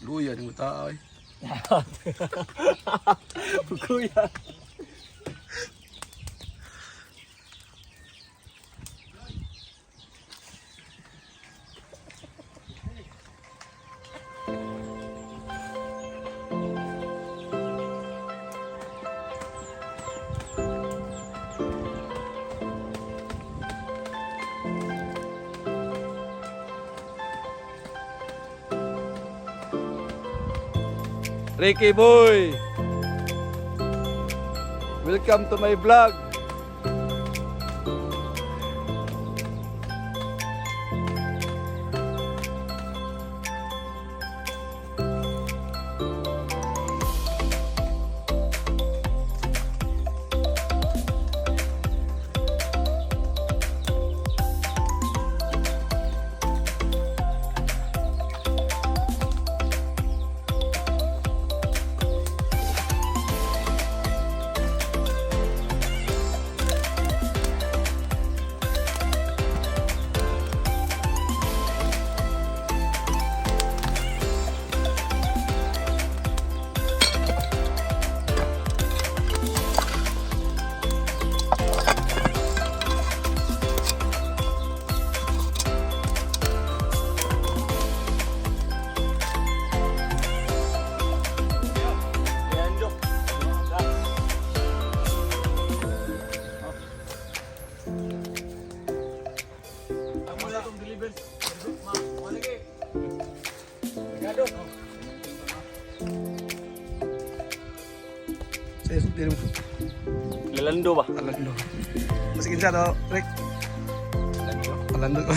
Luya ni mo taay. Kuya. Ricky Boy! Welcome to my vlog. Sa sulti mo. Lalando ba? Alando. Mas kinsa to, Rick? Alando. Alando.